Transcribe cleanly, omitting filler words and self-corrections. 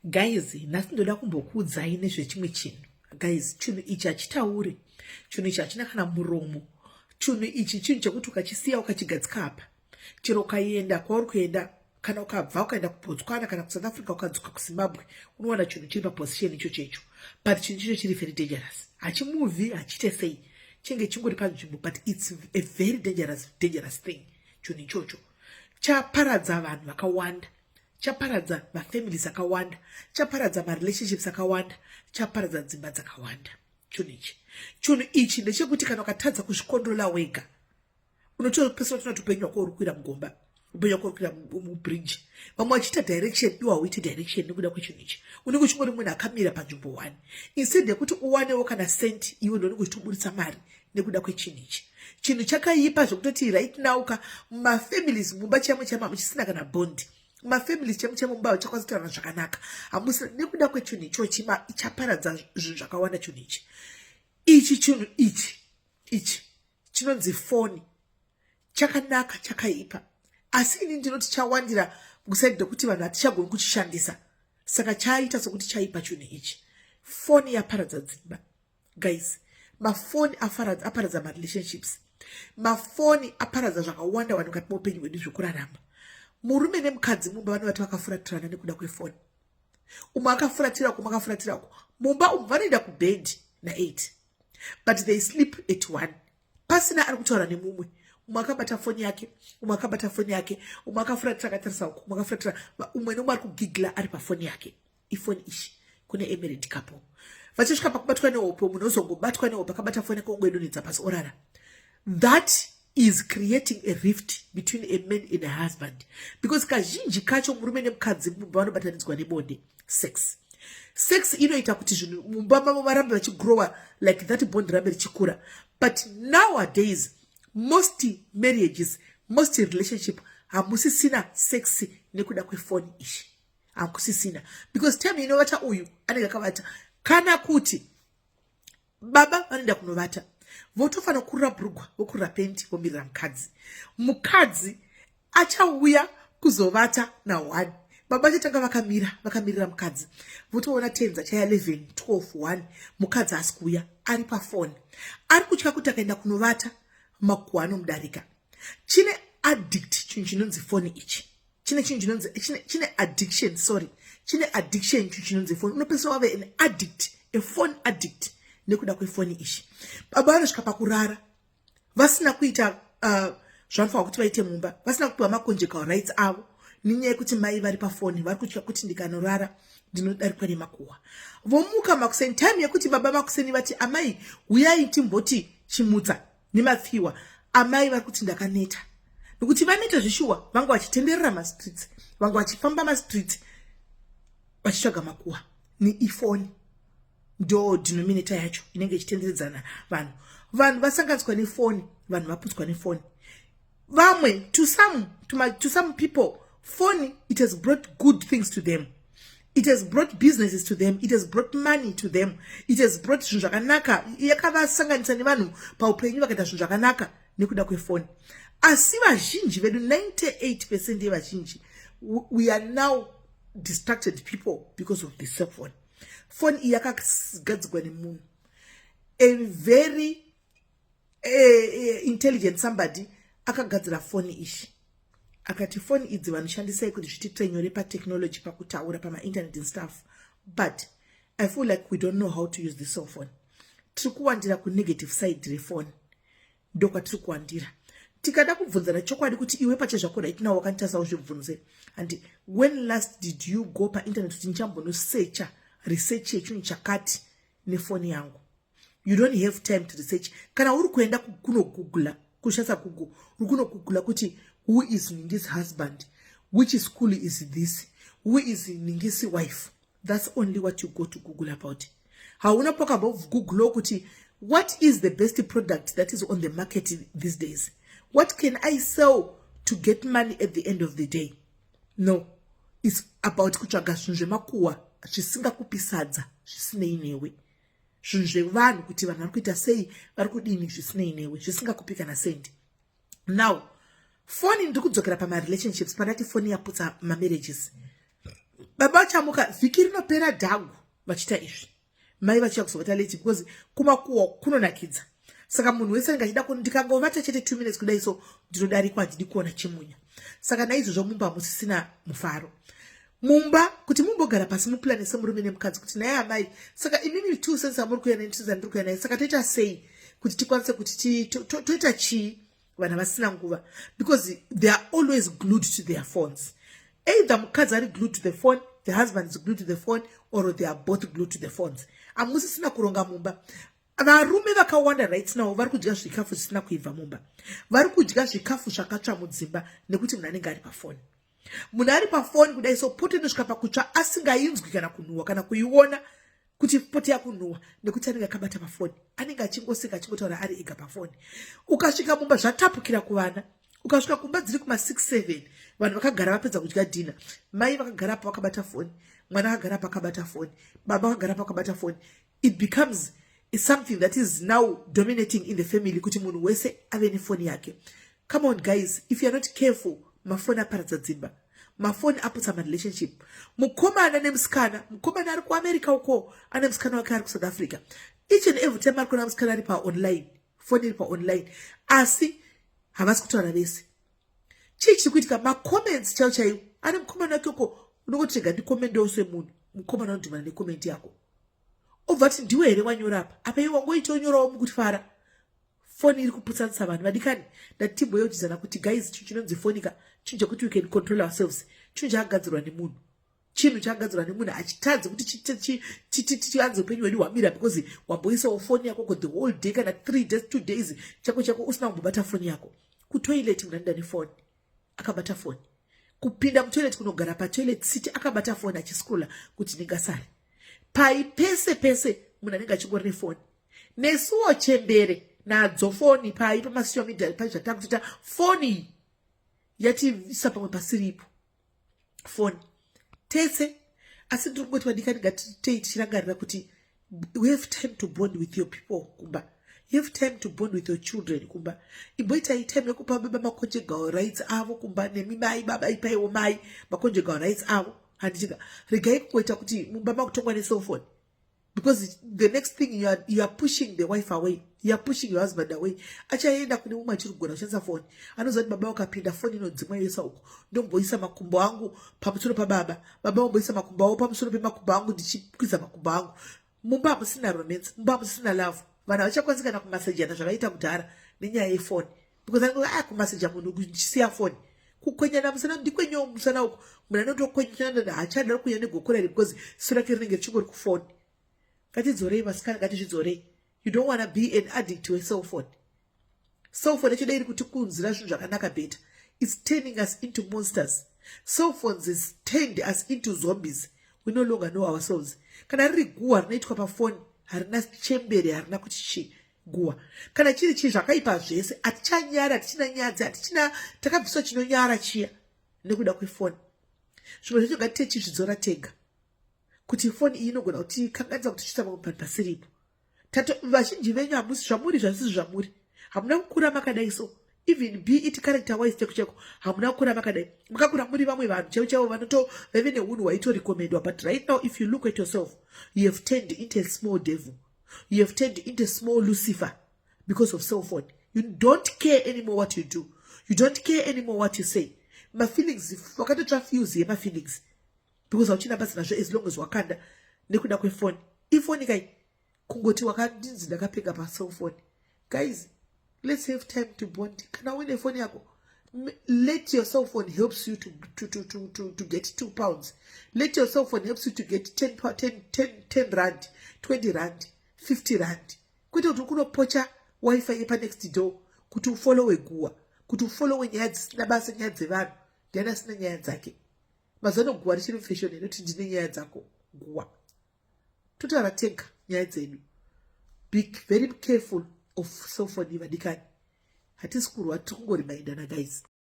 Guys, nhasi ndoda kumbokuudzai nezvechimwe chinhu. Guys, chinhu ichi hachitauri, chinhu ichi hachina kana muromo. Chinhu ichi chinhu chekuti ukachisiya ukachigadzika apa, chero ukaenda kwauri kuenda, kana ukabva ukaenda kuBotswana kana kuSouth Africa, ukadzoka kuZimbabwe, unowana chinhu chiri paposition icho checho. But chinhu chicho chiri very dangerous, hachimuvhi, hachiite sei, chinge chingori panzvimbo, but it's a very dangerous, dangerous thing. Chinhu ichocho chaparadza vanhu vakawanda, chaparadza mafamilies akawanda, chaparadza marelationships akawanda, chaparadza dzimba dzakawanda chinhu ichi. Chinhu ichi ndechekuti kana ukatadza kuzvicontrola wega, unotopesera tona kuti upenyu hwako uri kuwira mugomba, upenyu hwako uri kuwira mubridge. Vamwe vachiita direction, iwe hauiti direction nekuda kwechinhu ichi. Unenge uchingori munhu akamira panzvimbo one. Instead yekuti uwanewo kana cent, iwe ndonenge uchitoburitsa mari nekuda kwechinhu ichi. Chinhu chakaipa zvekutoti right now ka, mumafamilies mumba chaimo chaimo hamuchisina kana bond. Mumafamilies chaimo chaimo mumba hauchakwanisi kutaurana zvakanaka, hamusina, nekuda kwechinhu ichochi. Chaparadza zvinhu zvakawanda chinhu ichi. Ichi chinhu ichi chinonzi foni chakanaka, chakaipa, asi ini ndinoti chawandira kuside rekuti vanhu hatichagoni kuchishandisa, saka chaita sekuti chaipa chinhu ichi. Foni yaparadza dzimba, guys. Mafoni aparadza marelationships, mafoni aparadza zvakawanda vanhu mukati meupenyu hwedu zvekurarama. Murume nemukadzi mumba vanovati vakafuratirana nekuda kwefoni. Umwe akafuratira, kumwe akafuratirako. Mumba umu vanoenda kubhendi na8, but they sleep at 1, pasina ari kutaura nemumwe. Umwe akabata foni yake, umwe akabata foni yake, umwe akafuratira akatarisa uku, umwe akafuratira, umwe neumwe ari kugigla ari pafoni yake. Ifoni ishi kune married couple vachisvika pakubatwa nehope, munhu ozongobatwa nehope akabata foni yake, ongoidonhedza pasi, orara. That is creating a rift between a man and a husband, because kazhinji kacho murume nemukadzi mumba vanobatanidzwa nebonde, sex. Sex inoita kuti zvinhu mumba mavo varambe vachigrowa, like that bond rambe richikura. But nowadays most marriages, most relationship hamusisina sex nekuda kwefoni ishi. Hakusisina, because time inovata uyu anenge akavata, kana kuti baba vanoenda kunovata, votofanira kurura bhurugwa, vokurura penti, vomirira mukadzi. Mukadzi achauya kuzovata na1, baba chatanga vakamira, vakamirira mukadzi. Votoona tenza chaya 11, 12, 1, mukadzi asi kuuya, ari pafoni, ari kutya kuti akaenda kunovata makuhwa anomudarika. Chine addict chinhu chinonzi foni ichi. Chine chinhu chinonzi chine addiction, sorry, chine addiction chinhu chinonzi foni. Unopedzisira wave an addict, a phone addict, nekuda kwefoni ichi. Baba vanosvika pakurara vasina kuita zvanofanira kuti vaite mumba, vasina kupiwa maconjugal rights avo, nenyaya yekuti mai vari pafoni, vari kutya kuti ndikanorara ndinodarikwa nemakuhwa. Vomuka makuseni, time yekuti baba makuseni vati, "Amai, uyai timboti chimutsa nemapfiwa," amai vari kuti, "Ndakaneta," nekuti vaneta zvishuwa. Vanga vachitenderera mastreets, vanga vachifamba mastreets vachitsvaga makuhwa neifoni. Ndo denominator yacho inenge ichitenderedzana vanhu. Vanhu vasanganiswa nefoni, vanhu vaputswa nefoni. Vamwe, to some people, phone, it has brought good things to them. It has brought businesses to them, it has brought money to them, it has brought zvinhu zvakanaka, yakavasanganisa nevanhu paupenyu, vakaita zvinhu zvakanaka nekuda kwefoni. Asi vazhinji vedu, 98% yevazhinji, we are now distracted people because of the cell phone. Foni iyi yakagadzirwa nemunhu, a very intelligent somebody akagadzira foni ishi, akati foni idzi vanoshandisai kuti zvitiitire nyore patechnology, pakutaura, pamainternet and stuff. But I feel like we don't know how to use the cell phone. Tiri kuwandira kunegative side refoni, ndokwatiri kuwandira. Tikada kubvunzana chokwadi kuti iwe pachezvako right now wakanditasa uzvibvunze, and when last did you go painternet kuti ndichambonosearcha research yechinhu chakati nefoni yangu? You don't have time to research. Kana uri kuenda kunogoogla, kushandisa Google, uri kunogoogla kuti who is Ningis husband, which school is this, who is Ningis wife. That's only what you go to Google about. Hauna pakambogoogle kuti what is the best product that is on the market these days, what can I sell to get money at the end of the day? No, it's about kutsvaga zvinhu zvemakuhwa zvisingakupi sadza, zvisinei newe, zvinhu zvevanhu, kuti vanhu vari kuita sei, vari kudini, zvisinei newe, zvisingakupi kana sendi. Now foni, ndiri kudzokera pamarelationships pandati foni yaputsa mamarriages. Baba vachamuka, vhiki rinopera dhagu vachiita izvi, mai vachiya kuzovata late because kumakuwa kunonakidza. Saka munhu wese anenge achida, ndikangovata chete 2 minutes kudai so, ndinodarikwa, handidi kuona chimunya. Saka naizvozvo mumba musisina mufaro mumba, kuti mumbogara pasi muplane semurume nemukadzi kuti, "Naye amai, saka imimi 2 cents amuri kuya neni, 2 cents andiri kuya naye, saka toita sei kuti tikwanise kuti toita chii?" Vanhu vasina nguva because they are always glued to their phones. Either mukadzi ari glued to the phone, the husband is glued to the phone, or they are both glued to the phones. Hamusisina kuronga mumba. Varume vakawanda right now vari kudya zvikafu zvisina kuibva mumba, vari kudya zvikafu zvakatsva mudzimba nekuti munhu anenge ari pafoni. Munhu ari pafoni kudai so, poto inosvika pakutsva asingainzwi kana kunhuhwa kana kuiona kuti poto yakunhuhwa, nekuti anenge akabata pafoni, anenge achingoseka, achingotaura ari ega pafoni. Ukasvika mumba, zvatapukira kuvana. Ukasvika kumba dziri kuma6, 7, vanhu vakagara vapedza kudya dinner, mai vakagara pa vakabata foni, mwana akagara pakabata foni, baba vakagara pakabata foni. It becomes something that is now dominating in the family, kuti munhu wese ave nefoni yake. Come on guys, if you are not careful, mafoni aparadza dzimba, mafoni aputsa marelationship. Mukomana nemusikana, mukomana ari kuAmerica uko, ane musikana wake ari kuSouth Africa. Each and every time ari kuona musikana ari paonline, foni iri paonline, asi havasi kutaura vese. Chii chiri kuitika? Macomments chaiwo chaiwo. Ane mukomana wake uko, unongoti, "Rega ndicommendewo semunhu." Mukomana unodhumana necomment yako, obva ti, "Ndiwe here wanyora apa?" Apa iwe wangoitonyorawo mukufara. Foni iri kuputsanisa vanhu. Vadikani, ndatimboyeuchidzana kuti guys, chinhu chinonzi foni ka, chinhu chekuti we can control ourselves. Chinhu chakagadzirwa nemunhu, chinhu chakagadzirwa nemunhu achitadzi kuti tianze upenyu hwedu hwamira because wamboisawo foni yako the whole day, kana 3 days, 2 days chako chako usina kumbobata foni yako. Kutoilet munhu anoenda nefoni, akabata foni. Kupinda mutoilet, kunogara patoilet seat, akabata foni, achiscrolla kuti ndingasari pai. Pese pese munhu anenge achingori nefoni. Nesuwo chembere nadzo foni pai pamasocial media pai. Zvatakutoita, foni yatiisa pamwe pasiripo, foni tese. Asi ndiri kungoti, vadikani, ngatitei tichirangarira kuti we have time to bond with your people kumba. You have time to bond with your children kumba. Imboitai time yekupa baba maconjugal rights avo kumba, nemi mai, baba ipaiwo mai maconjugal rights avo, handitika? Regai kungoita kuti mumba makutongwa necellphone, because the next thing you are pushing the wife away, you are pushing your husband away. Achaenda kune mumwe achiri kugona kushandisa foni. Anoziva kuti baba wakapinda, foni inodzimwa, yoisa uko. Ndomboisa makumbo angu pamusoro pababa, baba vamboisa makumbo avo pamusoro pemakumbo angu, ndichikwiza makumbo angu. Mumba hamusina romance, mumba hamusina love. Vanhu havachakwanisi kana kumasejana zvavaita kudhara nenyaya yefoni, because anenge aya kumaseja munhu ndichisiya foni. Kukwenyana musana, ndikwenyewo musana uku, munhu anotokwenyana, haachada kunya negokora iri because ziso rake rinenge richingori kufoni. Ngatidzorei, vasikana, ngatizvidzorei. You don't wanna be an addict to a cell phone. Cell phone yacho dai iri kutikunzira zvinhu zvakanaka better. It's turning us into monsters. Cell phones is turned us into zombies. We no longer know ourselves. Kana riri guhwa rinoitwa pafoni, harina chembere, harina kuti chii guhwa. Kana chiri chii zvakaipa zvese, hatichanyara, hatichina nyadzi, hatichina, takabviswa chinonyara chiya nekuda kwefoni. Zvimwe zvacho ngatite chizvidzora tega kuti foni iyi inogona kutikanganisa kuti tichiita pamwe panhu pasiripo. Vazhinji venyu hamusi zvamuri, zvasisi zvamuri. Hamuna kukura makadai so, even be it character wise cheko cheko, hamuna kukura makadai. Makakura muri vamwe vanhu chaivo chaivo vanoto vaive neunhu hwaitorecommendwa. But right now, if you look at yourself, you have turned into a small devil, you have turned into a small Lucifer because of cell phone. You don't care anymore what you do, you don't care anymore what you say. Mafeelings wakatotsva fuse yemafeelings because hauchina basa nazvo as long as wakanda nekuda kwefoni. Ifoni kai, kungoti wakandinzi ndakapfeka pacellphone. Guys, let's have time to bond. Kana uine foni yako, let your cell phone helps you to get £2. Let your cell phone helps you to get 10, 10, 10, 10 rand, 20 rand, 50 rand, kwete kuti kunopocha WiFi yepanext door kuti ufollowe guhwa, kuti ufollowe nyaya dzisina basa, nyaya dzevanhu. Ndiani asina nyaya dzake? Mazuva ano guhwa richiri mufashion inoti ndine nyaya dzako. Guhwa totaura tega nyaya dzedu. Be very careful of cellphone, vadikani. Hatisi kurwa, tiri kungoremindana guys.